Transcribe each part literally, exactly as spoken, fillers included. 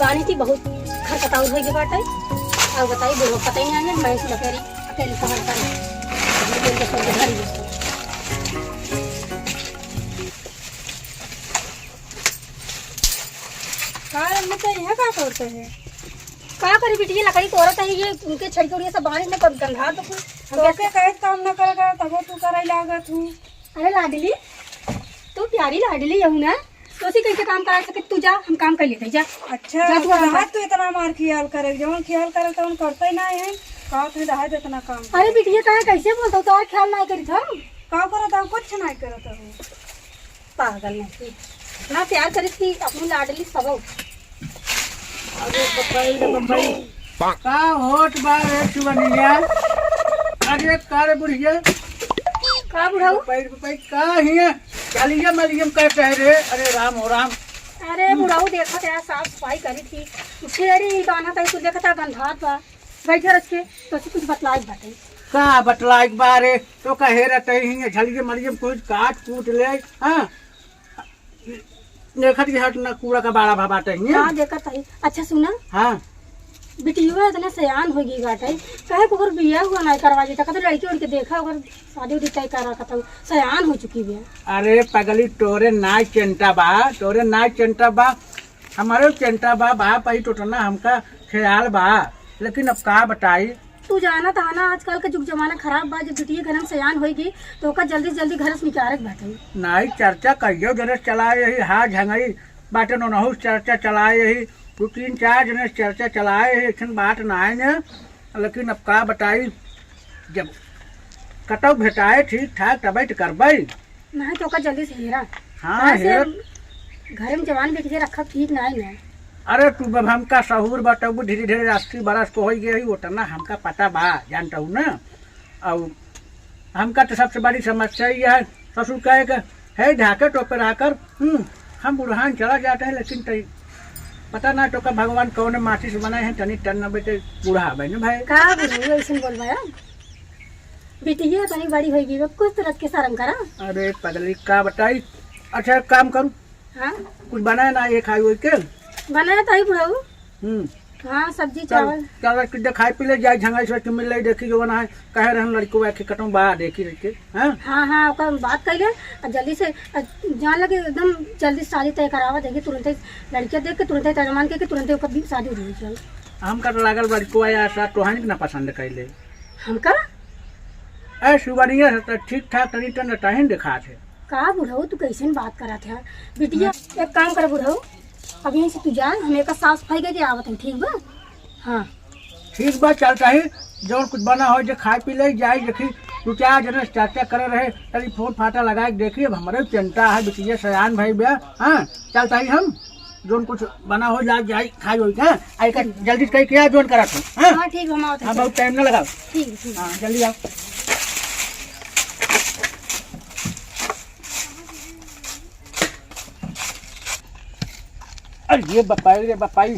पानी की बहुत खरकटाउर होइ गई बाटे। और बताई, बुढ़वा पता ही नहीं आने, मैं इस बकेरी अकेली कहाँ पर हूँ। ये तो सब घर ही है। का रे, अम्मा, तो यहाँ का करते हैं? का करी बिटिया, लकड़ी तोड़त है, ये उनके छड़ी उड़िया सब बांध ने, कब गंधा तो कुछ। तो के कहे काम न करेगा, तबो तू करे लागत हूँ। अरे लाडली, तू प्यारी लाडली हऊ ना, तोसी कैसे काम करा सके, तू जा, हम काम कर लेते, जा। अच्छा, जा तू तो अपना आज तू इतना मार ख्याल करे, जवन ख्याल करे तवन करते ही नहीं है। का तू रहा दे इतना काम? अरे बिटिया, काहे कैसे बोलत हो, तो ख्याल नहीं करी था। का करत हो? कुछ नहीं करत हो। पागल नहीं थी, इतना प्यार करी थी अपनी लाडली सबो। अरे बम्बई रे बम्बई। का होत बा रे सुगनिया? अरे का रे बुढ़िया? का बुढ़ऊ? बम्बई रे बम्बई, का हिया? चलिए मलियम का कह रे? अरे राम हो राम। अरे बुढ़ऊ, देखा तेरा साफ सफाई करी थी, छेड़ी बांधा था, तू देखा था गंधात बा। बैठे रह के, तो से कुछ बतलाइक बाटे। का बतलाइक बा रे? तो कहे रहते ही, झलिए मलियम कुछ काट कूट ले, हाँ? देखत के हट ना कूड़ा का बाड़ा भा बाटे ही। हाँ, देखत हई। अच्छा सुना। हाँ। बिटिया इतना सयान हो गई बाटे, काहे को ओकर बियाह हुआ ना करवा देता, कतो लड़की उड़की देखा, ओकर शादी उदी तय करा, कतो सयान हो चुकी बिया। अरे पगली, तोरे नाय चिंता बा, तोरे नाय चिंता बा, हमारे चिंता बा, बाप आई टोटना हमका ख्याल बा, लेकिन अब का बताई। तू जानत हा ना, आजकल के जुग जमाना खराब बा। जब बिटिया घर में सयान होई गई, तो ओका जल्दी से जल्दी घर से निकारे के बाटे। नाई चर्चा कहियो जने चलाए यही, हा झंगई बाटे नोनहु से चर्चा चलाए यही, दू तीन चार जने से चर्चा चलाए यही, ऐसन बात नाई ने। लेकिन अब का बताई, जब कतौ भेटाए ठीक ठाक तबै तो करबै। नहीं तो ओका जल्दी से हेरा। हाँ, काहे से हेरत। घर में जवान बिटिया रखब ठीक नहीं ना। अरे तू अब हमका सहूर बतबू, धीरे धीरे अस्सी बरस को होई गई, उतना हमका पता बा, जानत हूँ ना। और हमका तो सबसे बड़ी समस्या ये है, ससुर कहे के, "हे ढाके टोपे रहा कर, हम्म, हम बुढ़ान चला जाते हैं, लेकिन तई पता ना तो का भगवान कौन माटी से बनाए हैं, तनी तन न बेटे बूढ़ा बने भाई।" का बुढ़ऊ ऐसन बोलबा यार? बिटिया तनी बड़ी होई गई बा, कुछ तो रख के शर्म करा। अरे पगली, का बताई? अच्छा, एक काम करू। हाँ? कुछ बनाए ना, ये खाई होई के? बनाए तो ही बुढ़ऊ। हम्म। हाँ, सब्जी, चल, चावल। चल, रख के खाई पी ले, जाई झंगाई से मिल ले, देखी जो बनाए, कहे रहन लड़को बा के कटम बा, देखी रख के, हाँ? हाँ, हाँ, ओकर बात कर ले, आ जल्दी से, आ, जान लगे एकदम जल्दी शादी तय करावा, देखी तुरंते लड़किया देख के, तुरंते तय मान के, कि तुरंते ओकर भी शादी हो जाए। हमका तो लागल बा लड़को आया सा, तोहानी के ना पसंद कैले। हमका? ए, सुबनिया से तो ठीक ठाक तनी तन ताहिन दिखात है। का बुढ़ऊ, तू कैसन बात करत है? बिटिया, एक काम कर बुढ़ऊ, अब यहीं से तू जा, हम एकर साफ सफाई करके आवत हन, ठीक बा? हाँ। ठीक बा, चलता ही, जौन कुछ बना हो, जे खाए पी ले, जाई, देखी, दू चार जने से चर्चा करे रहे, तनी फोन फाटा लगाए के देखी, अब हमरे चिंता है, बिटिया सयान भाई बा, हाँ, चलता ही हम। जौन कुछ बना हो, जा, जाई, खाई होई, हाँ? आ, एकर जल्दी से कही के आ, जौन करत हो, हाँ? हाँ, ठीक, हम आवत हाँ, हई। बहुत टाइम ना लगाओ। ठीक, ठीक। हाँ, जल्दी आओ। अरे ये बपाई रे बपाई,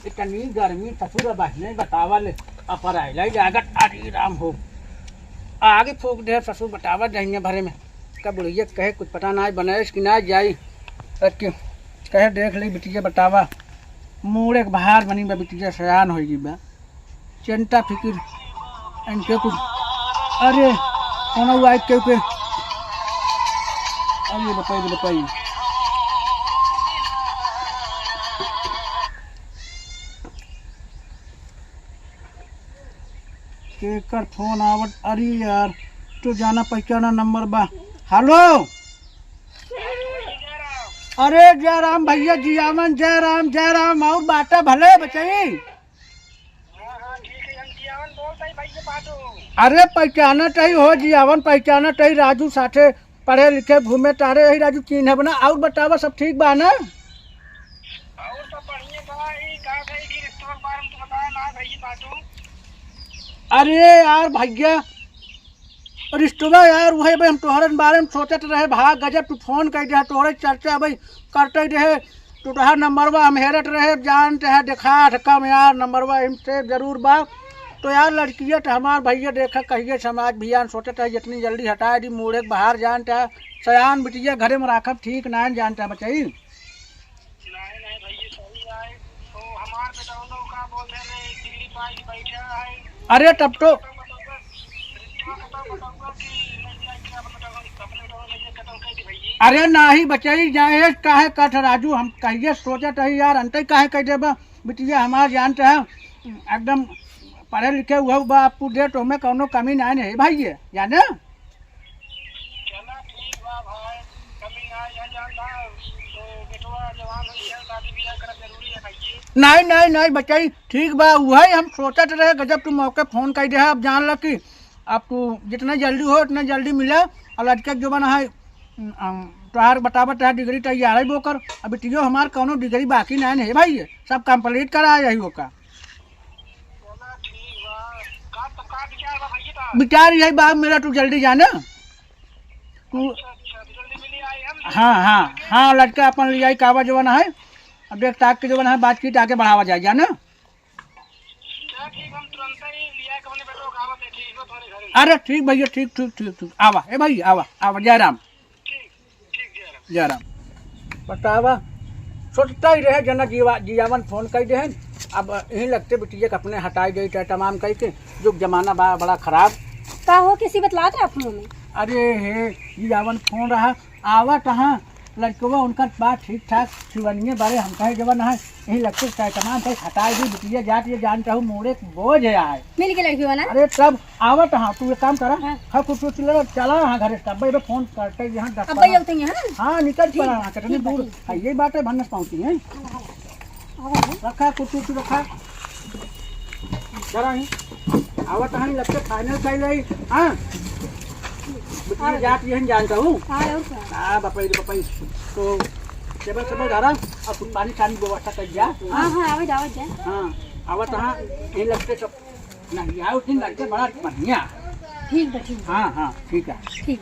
इतनी गर्मी ससुर बहिने बतावा ले, अपराइला लागत, अरे राम हो, आगे फूक दे ससुर बतावा दहिने भरे में। का बुढ़िया कहे कुछ पता ना बनाइस कि ना जाई। अरे कहे देख ले बिटिया बतावा, मूड़े के बाहर बनी बा बिटिया, सयान होई गई बा। चिंता फिकिर इनके कुछ। अरे कोनो आई के के। अरे बताई बताई। केकर फोन आवत? अरे यार, तो जाना पहचाना नंबर बा। हेलो। अरे जय राम भैया, जियावन, जय राम, जय राम। और बाटा भले बचाई। अरे पहचानत ही हो जियावन, पहचानत ही, राजू साथे पढ़े लिखे घूमे टहरे यही राजू, चिन्हब ना। और बतावा, सब ठीक बा ना? और सब बढ़िया बा। ई का कही कि रिश्तवा के बारे में तू बताया ना भैया बातू। अरे यार भैया, रिश्तवा यार, वही भाई हम तोहरे बारे में सोचत रहे, भाग गजब तू फोन कर दे, तोहरे चर्चा भाई करते रहे। तू तोहार नंबरवा हम हेरत रहे, जानते हैं, देखा था कम यार, नंबरवा हम save जरूर बा। तो यार लड़किया तो हमार भैया देखा कहिए समाज भियान सोचत है, जितनी जल्दी हटा दी, मूड़े के बाहर जानते हैं, सयान बिटिया घरे में राखब ठीक ना जानते हैं बचाई। अरे तब तो, अरे नाही बचई, जाए काहे कठ राजू, हम कहिए सोचत रही यार, अंतई काहे कह देबा, बिटिया हमार जानत है, एकदम पढ़े लिखे हुआ बा, आपको दे तो हमें कौनो कमी नाहीं है भाई, ये जाने। चला ठीक बा भाई, कमी ना है, यह जानता है, तो बेटवा जवान हो गया, शादी ब्याह करब जरूरी है भाई। नहीं, नहीं, नहीं बचई, ठीक बा, वही हम सोचत रहे, गजब तू मौके फोन कर दे, अब जान ल कि अब तू जितना जल्दी हो, उतना जल्दी मिला, और लड़के के जोबन है, अम, तोहार बतावत है, डिग्री तैयार है ओकर, अभी तियो हमार कौनो डिग्री बाकी नहीं है भाई, सब कंप्लीट करा यही ओका। चला ठीक बा। का तो का विचार बा भैया ता? विचार यही बा मेरा, तू जल्दी जाना। तू अच्छा, अच्छा, तो जल्दी मिली आई हम। हाँ, हाँ, हाँ, लड़का अपन ले आई, कावा जवन है। अब देख ताक के जवन है, बातचीत आगे बढ़ावा जाए, जाना। चला ठीक, हम तुरंत ही लिया के अपने बेटो का आवा, देखी, इहो तुम्हारे घर में। अरे ठीक भैया, ठीक, ठीक, ठीक, ठीक। आवा, ए भाई, आवा, आवा, जय राम। ठीक, ठीक, जय राम। जय राम। बतावा, सोचता ही रहे जना जीवा, जियावन फोन कर दे हैं। अब यहीं लगते बिटिया के अपने हटाई दे, चाहे तमाम कह के, जो जमाना बा बड़ा खराब। का हो, किसी बतलात रहा फोन में? अरे हे, जियावन फोन रहा, आवा कहाँ, लड़कवा उनका बात ठीक ठाक, सिवनिये बारे हम कहे जवन है, यहीं लगते चाहे तमाम कह हटाई दे, बिटिया जात ये जानता हूँ, मोड़े के बोझ है आए। मिल के लड़की वाला? अरे तब आवत हाँ, तू एक काम करा, हाँ। हाँ, कुछ कुछ ले चला हाँ घरे, तब भाई फोन करते यहाँ दस अब भाई बारह। होते हैं, हाँ? हाँ, निकल ठीक पड़ा बा, हाँ, कितनी ठीक बा, दूर ठीक बा। है, यही बात है, भन्नस पहुँची है। हाँ, हाँ। रखा, कुछ कुछ रखा। जरा ही। आवत हाँ, लगते फाइनल कर ले, हाँ? बिटिया हाँ। जात यही जानता हूँ। हाँ, और क्या? हाँ, बपाई रे बपाई। तो टेबल सेबल धरा, और कुछ पानी, पानी व्यवस्था कर जा। हाँ, हाँ, आवे जावे जा। हाँ, आवत हाँ, यही लगते सब। नहीं, आओ, दिन लड़के बड़ा बढ़िया। ठीक बा, ठीक बा। हाँ, हाँ, ठीक है। ठीक।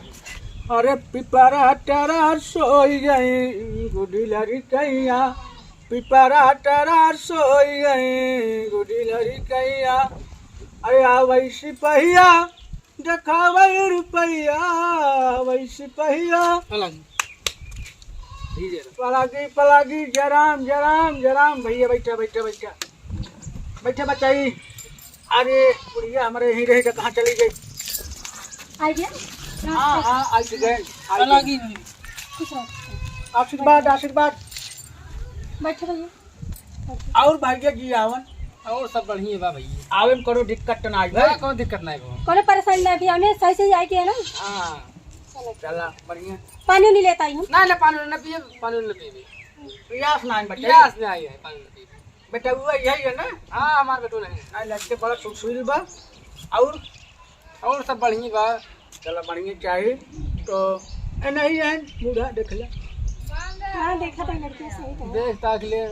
अरे पिपरा टरा सोई गई, गुडी लड़कैया। पिपरा टरा सोई गई, गुडी लड़कैया। अरे आवै सिपहिया, देखावै रुपैया, आवै सिपहिया। पलागी। पलागी, पलागी, जराम, जराम, जराम। भैया, बैठा, बैठा, बैठा। बैठे बचाई। अरे, बुढ़िया हमरे यहीं रहे, तो कहाँ चली गई? आ गया? हाँ, हाँ, आ गए, आ गए। अलग ही हुई। खुश रहो। आशीर्वाद, आशीर्वाद। बैठे रहिए। और भैया जी आवन? और सब बढ़िया बा भैया। आवे में कोनो दिक्कत तो ना आई ना, भाई? कोनो दिक्कत ना आई बा। कोनो परेशानी ना, अभी हमें सही सही आए के है ना? हाँ। चलो। चला, बढ़िया। पानी नहीं लेता ही हम। ना, ना, पानी ना पिए, पानी ना पिए। पियास ना आई बच्चा। पियास ना आई है, पानी ना पिए। बेटउआ यही है ना? हाँ, हमार बेटो नहीं। आ, लड़के बड़ा सुशील बा। और? और सब बढ़िया बा। चला, बढ़िया चाही। तो ए नहीं है, बूढ़ा देख ले। हाँ, देखा तो लड़के सही तो है। देख ताक ले।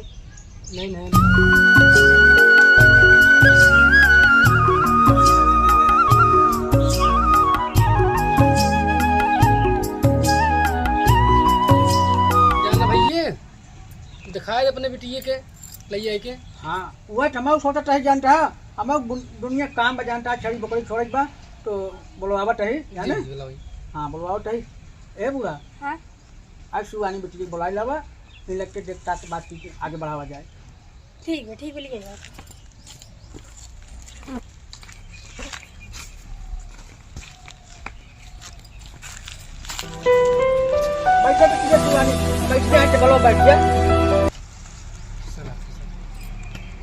नहीं, नहीं। जाना भैया। दिखाए अपने बिटिये के, लइया के। हाँ, वह तो हम सोचत रहे जानता है, हम दुन-, दुनिया काम बा जानता है, छड़ी बकरी छोड़त बा, तो बुलवावत है, जाने? जी, बुलाओ। हाँ, बुलवावत है। ए बूढ़ा, हाँ? आज सुहानी बिटिये के बुलाई लावा, नहीं लगते देखता तो बात की आगे बढ़ावा जाए। ठीक है, ठीक है, लिए जाओ। बैठे बिटिया सुहानी, बैठ जा, टेबल पर बैठ जा।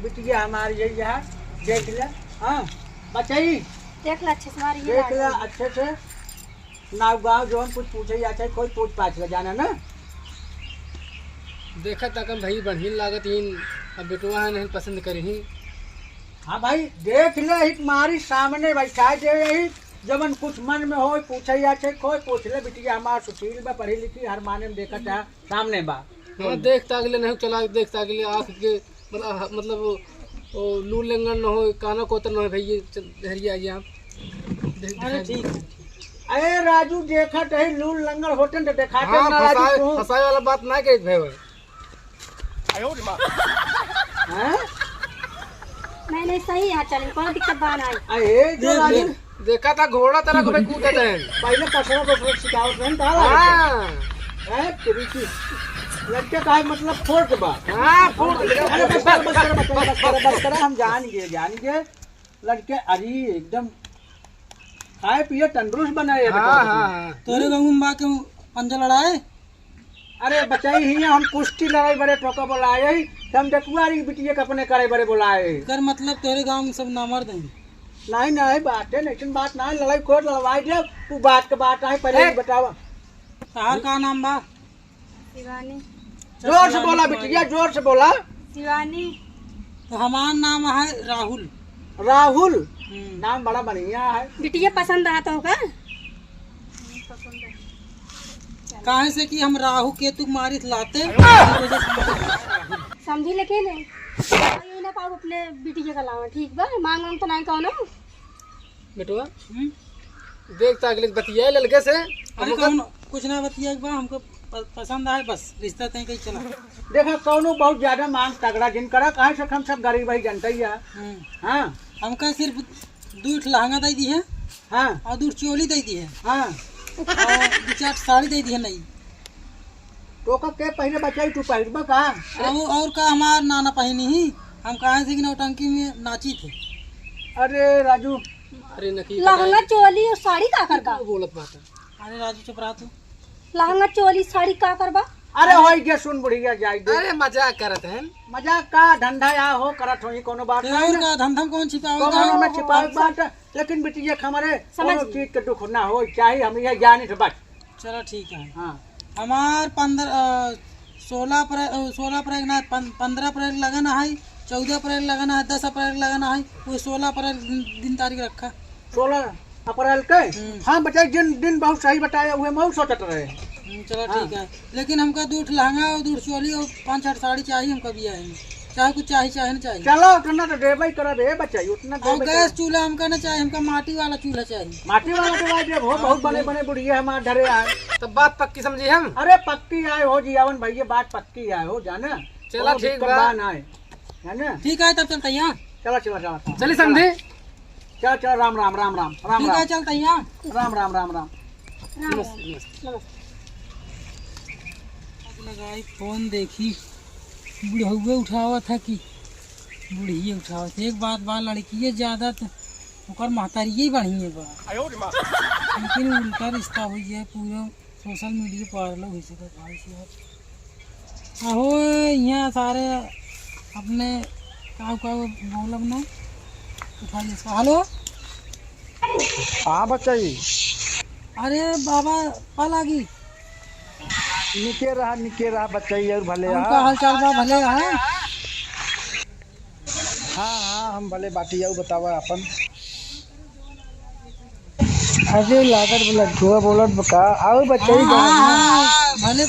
बिटिया हमार यही यहाँ, देख ले। हाँ, बचाई। देख ले अच्छे से, हमारी ये देख ले लाल है। अच्छे से। नाव गाँव जौन कुछ पूछे या चाहे कोई पूछ पाछ ले जाना ना। देखा तकन भाई बढ़िया लागत इन, अब बेटवा है नहीं पसंद करी ही। हाँ भाई, देख ले, एक मारी सामने बैठा दे यही, जवन कुछ मन में होय, पूछे या छे, कोई पूछ ले, बिटिया हमार सुशील बा, पढ़ी लिखी, हर माने में देखत है, सामने बा। हाँ, देख ताक ले, नहीं चला, देख ताक ले, आँख के, मतलब, मतलब, वो, वो लूल लंगड़ न हो, काना कोतर न हो, भाई, ये चल, हरिया, ये आप। देख, अरे, दिखा। ठीक है। अरे, राजू, देखत है, लूल लंगड़ होते न तो देखाते हाँ, ना, राजू, फंसाए, तू। फंसाए वाला बात ना कही, भाई, भाई। हैं? नहीं, नहीं, सही है, चलिए, कोनो दिक्कत बा नाहीं। अरे, जो देख, राजू देख, देखा था घोड़ा तरह को भाई कूदत है। पहले कसरत, कसरत सिखावत रहे, कहाँ लागत है? हाँ। हैं? तेरी की। लड़के का है मतलब फोड़ के बात। हाँ, फोड़ के। अरे बस कर, बस कर, बस कर, बस कर, बस कर, हम जान गए, जान गए। लड़के अरे एकदम खाए पिए तंदुरुस्त बनाए है हाँ, बेटा। हाँ, हाँ। तोरे गाँव में बा के पंजा लड़ाए? अरे बचाई ही हम कुश्ती लड़ाई बड़े टोका बोलाए ही, हम देखुआ रही बिटिया के अपने करे बड़े बोलाए। कर मतलब तोरे गाँव में सब नामर्द हैं? नहीं, नहीं, बात है, लेकिन बात ना है, लड़ाई कोर्ट लड़वाई दे, तू बात के बात आए, पहले ए! ही बतावा। तहार का नाम बा? शिवानी। जोर से बोला बिटिया, जोर से बोला। शिवानी। तो हमार नाम है राहुल। राहुल? हम्म। नाम बड़ा बढ़िया है। बिटिया पसंद आता होगा? काहे से कि हम राहु केतु के मारित लाते। समझी लेकिन यही ना पाओ अपने बिटिया के अलावा, ठीक बा? मांग वांग तो नहीं कौनो? बेटवा, हम्म? देख तो अगले बतिया ललके से। अरे हमको कौन, कुछ ना बतिया बा, हमको प-, पसंद आए बस, रिश्ता तय कहीं चला। देखा कौनो बहुत ज्यादा मांग तगड़ा जिन करा, काहे से हम सब गरीब ही जनता ही है। हम्म। हाँ। हमका सिर्फ दू ठो लहंगा दे दी है। हाँ। और दू ठो चोली दे दी है। हाँ। और दू चार साड़ी दे दी है नहीं। तो का के पहले बचाई तू पहिरबा का? और, और का हमार नाना पहनी ही, हम कहे से कि नौटंकी में नाची थे। अरे राजू। अरे नकी लहंगा चोली और साड़ी का करबा? बोलत बात है। अरे राजू चुप रहा तू। लहंगा चोली साड़ी का करबा? अरे होई गे सुन बुढ़िया जाई दे। अरे मजाक करत हैं। मजाक का धंधा या हो करत होई कोनो बात ते नहीं और ना। का धंधा में कौन छिपावे कौनो का? में छिपावे अच्छा। बात, लेकिन बिटिया के हमारे समझ कोनो गई। चीज के दुख ना हो, चाहे हम ये जानी थे बस। चलो ठीक है। हाँ। हमार पन्द्रह, अ, सोलह अप्रैल, अ, सोलह अप्रैल ना, पन-, पन्द्रह अप्रैल लगन है, चौदह अप्रैल लगन है, दस अप्रैल लगन है, वो सोलह अप्रैल दिन, दिन तारीख रखा। सोलह अप्रैल के? हम्म। हाँ, बचाई दिन, दिन बहुत सही बताया, उहे मऊ सोचत रहे। हम्म, चलो हाँ। ठीक है, लेकिन हमका दू ठो लहंगा और दू ठो चोली और पाँच छह साड़ी चाहिए हमका बियाह में। चाहे कुछ चाही, चाहे ना चाही। चलो, उतना तो देबे ही करब, ए बचाई, उतना और देबे गैस करब। चूल्हा हमका ना चाही, हमका माटी वाला चूल्हा चाही। माटी वाला देवाई देब हो, हाँ, बहुत बने, बने बुढ़िया हमार धरे आए। तब बात पक्की समझी हम? अरे पक्की आए हो जियावन भैया, बात पक्की आए हो, जाना? चला, कोनो ठीक दिक्कत बा। बा ना आए, जाना? ठीक है, तब चलते हैं। चला, चला, चला, चला। चली समधी। चला, चला, राम, राम, राम, राम, राम, ठीक है, राम। चलते हैं। राम, राम, राम, राम। राम, राम, नमस्ते, नमस्ते। नमस्ते। अब लगाई फोन, देखी बुढ़उए उठावत है कि बुढ़िए उठावत है। एक बात बा, लड़किए ज्यादा त ओकर महतारिये बढ़िए बा। लेकिन उल्टा रिश्ता होइ है, पूरा सोशल मीडिया पर वायरल होइ सकत भाई से। अहो, यहाँ सारे अपने काऊ काऊ बोलब ना, उठा ले इसका। हेलो। हाँ बचाई। अरे बाबा, पा लागी। निके रहा, निके रहा बचाई, और भले और रहा। का हाल चाल बा? भले रहा। हाँ, हाँ, हम भले बाटी, आऊ बतावा आपन। अरे लागत बा लड्डुआ बोलत बा का? आऊ बचाई हाँ, बा। हाँ, हाँ, भले,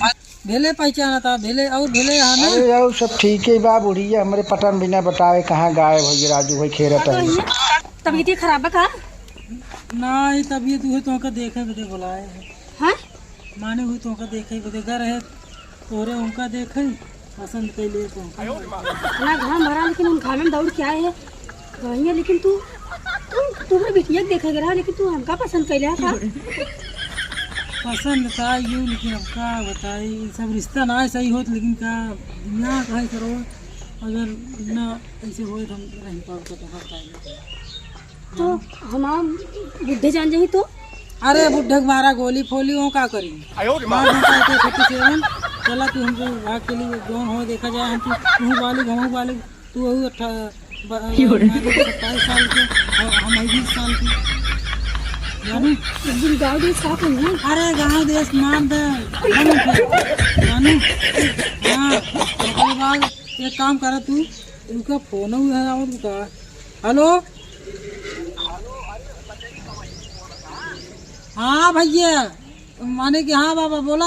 भले पहचानत हा, भले, और भले यहाँ ना। अरे आऊ सब ठीक है बा, बुढ़िया हमरे पता बिना बताए कहाँ गायब होइ गए, राजू भाई खेरत है। तबीयत खराब बा का? ना, ये तबीयत हुए तो हमका देखे बदे बुलाए है। हाँ? माने हुए तो हमका देखे बदे घर है। तोरे उनका देखई, पसंद कइले तो हमका। इतना घाम भरा, लेकिन उन घामे में दौड़ के आए हैं। वही है, लेकिन तू, तू, तू भी बिटिया के देखे के रहा, लेकिन तू हमका पसंद कइले है का? पसंद का यू, लेकिन अब का बताई, ई सब रिश्ता ना सही होत, लेकिन का दुनिया का है करो, अगर ना ऐसे होए तो हम रह पाओ तो, तो बताई। तो हमार बुढ़े जान जाही तो? अरे बुढ़े के मारा गोली फोली, वो का करी? आयो रे माँ। मार देता है तो fifty seven। चला तू हमको भाग के लिए जौन हो देखा जाए, हम तू, तू बालिग, हम बालिग, तू वही अट्ठा-, ब-, क्यों रे? बालिग सत्ताईस साल के और हम है बीस साल के। जानू? एक दिन गाँव देश का अपन है। अरे गाँव देश मार दे, जानू? हाँ, ओकरे बाद एक काम करा तू, उनका फोन हुआ है, और का हेलो। हाँ भैया, माने कि हाँ बाबा बोला।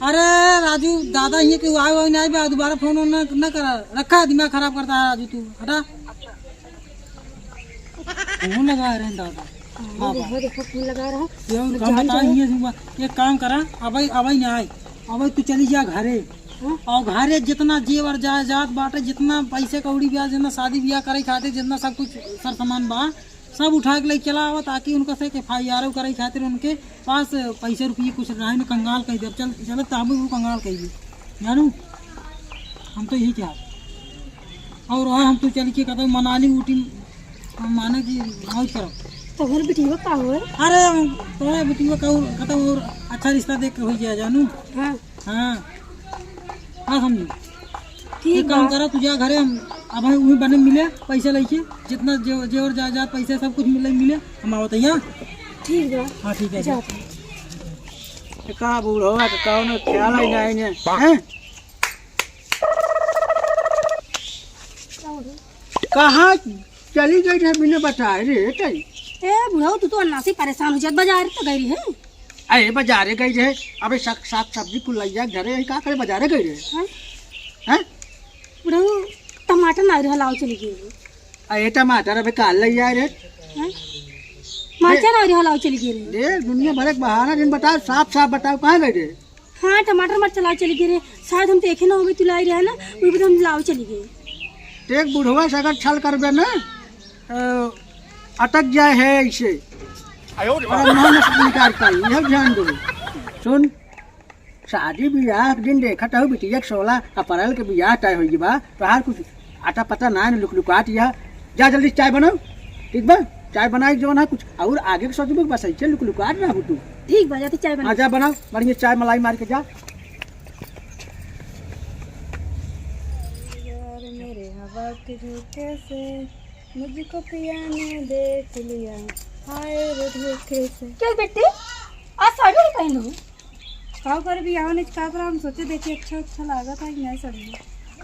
अरे राजू दादा, ये क्यों आए हुए नहीं बा, दोबारा फोन ना, ना करा, रखा है, दिमाग खराब करता है राजू तू, हटा। फोन लगा रहे हैं दादा। हाँ, बाबा। देखो, देखो, फोन लगा रहा है। ये मैं हम जान बताएं, जाऊँ। ये हुआ, एक काम करा, अबे, अबे ना आए, अबे तू चली जा घरे। हाँ? और घरे जितना जेवर जायदाद बाटे, जितना पैसे कौड़ी ब्याह, जितना शादी ब्याह करे खातिर, जितना सब कुछ सर सामान बा, सब उठा के लेके चला आवा, ताकि उनका से एफ आई आर करे खातिर उनके पास पैसे रुपये कुछ रहे न, कंगाल कइ दे। चल, चल, ताबू वो कंगाल कइ दे, जानू, हम तो यही चाहत। और वहाँ हम तो चल के कतौ मनाली, ऊटी, माने कि मौज करब। तोहर बिटिया का होए? अरे, तोहर बिटिया का और, कतौ और अच्छा रिश्ता देख के होइ जाए, जानू। हाँ। हाँ। हाँ, समझू। ठीक एक काम बा। करा, तू जा घरे, हम अब वहीं बने मिले, पैसा लेके, जितना जे-, जेवर जायदाद, पैसा सब कुछ मिले, मिले, हम आवत है यहाँ। ठीक बा। हाँ, ठीक है। जा। ए, का बूढ़वा के कौनो ख्याल है ना इन्हें, हैं? कहाँ चली गई रहे बिना बताए रे, तई? ए, बुढ़ऊ, तू तो अन्ना से परेशान हो जात, बाजार तो गई रही है। अरे, बाजारे गई रहे, अबे साग, साग सब्जी कुल लइया के धरे, का करे बाजारे गई रहे? हाँ? हैं? बुढ़ऊ, टमाटर ना रहा, लाओ चली गई। अरे, टमाटर अबे काल लइया रहे। हाँ? मरचा ना रहा, लाओ चली गई। देख, दुनिया भर के बहाना जिन बताओ, साफ साफ बताओ, कहाँ गई रहे? हाँ, टमाटर मरचा लाओ चली गई रहे, शायद हम देखे ना होबे, तू लाई रहे ना, वो भी तो हम लाओ चली गई। देख, बुढ़वा से अगर छल करबे ना, अ, अटक जाए है ऐसे। आयो रे और बाप। हम ना निकाल पाई, यह ध्यान दो। सुन, शादी बियाह के दिन देखत हूँ, बिटिया के सोलह अप्रैल के बियाह तय होई बा, तोहार कुछ अता पता ना है, लुक लुकात या। जा जल्दी चाय बनाओ, ठीक बा? चाय बनाई जौन है कुछ और आगे के सोचबे, बस ऐसे लुक लुकात ना हो तू। ठीक बा, जाती चाय बना। हाँ, जा बनाओ, बढ़िया चाय मलाई मार के जा। यार मेरे हवा के झोंके से मुझको पिया ने देख लिया, हाय रे धोखे से। क्या बेटी, आज साड़ी नहीं पहनी हो? का कर भी आओ नहीं का हम सोचे देखिए अच्छा अच्छा लागत है कि नहीं साड़ी।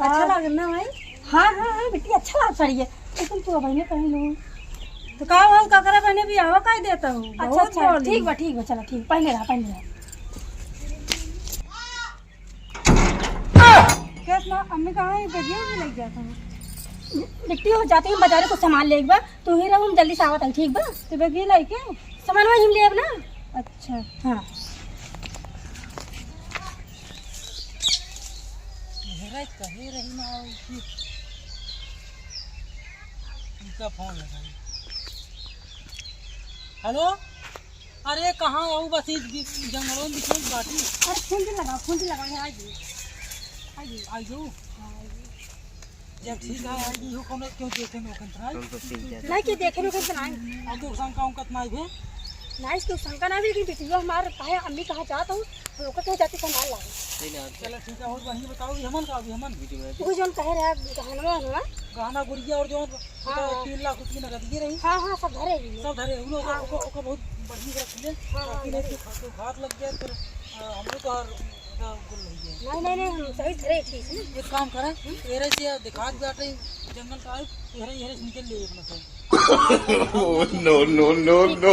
अच्छा लागत ना भाई? हाँ, हाँ, हाँ, बेटी, अच्छा लागत साड़ी है। लेकिन तू अबहिने पहन लू। तो का हो, ककरा बहने भी आवा का देता हूँ? अच्छा, बहुत अच्छा, बोली। ठीक बा, ठीक बा, चला, ठीक, पहले रहा, पहले रहा। कैस ना, अम्मी कहाँ है? बेगिया भी लग गया था। बिट्टी हो जाती है बाजारे, कुछ सामान लेके बा, तू ही रहो, हम जल्दी से आवत है, ठीक बा? तो बेगिया लेके? सामान वही हम लेब ना। अच्छा। हाँ। हेरे कहे रही ना, इनका फोन लगाई। हेलो, अरे कहाँ हो? बस इस बी-, जंगलों में दिखों बाटी। अरे फोन से लगा, फोन से लगा, आ गई। आ गई। आ गई। हाँ, आ गई। जब ठीक है, आई हो, कौनो क्यों देखे नो कंतराई? नहीं, के देखे नो कंतराई। अब तो शंका उनका तो नहीं भी। नहीं, तो शंका ना भी, लेकिन बिटिया हमार काहे अम्मी कहाँ जात हूँ, हम ओकर कहे जाते सामान लावे। चलो ठीक है, और वही बताओ, ये हमन का, अभी हमन। तू जौन कहे रहा, गहनवा, हनवा? गहना गुड़िया और जौन हाँ, तो हाँ। तीन लाख रुपये नगद ये रही। हाँ, हाँ, सब धरे ही। सब धरे, उन लोग हाँ। ओका, ओका बहुत बढ़िया रख ले, हाँ, हाँ, ताकि नहीं धरे। तो खा-, तो घात लग जाए, फिर, आ, हम लोग तो हर नहीं, नहीं, नहीं, हम सही धरे, ठीक है। एक काम करा, एरे से दिखा के बाटे जंगल का है, एरे, एरे से निकल ले अपना से। Oh, no, no, no, no।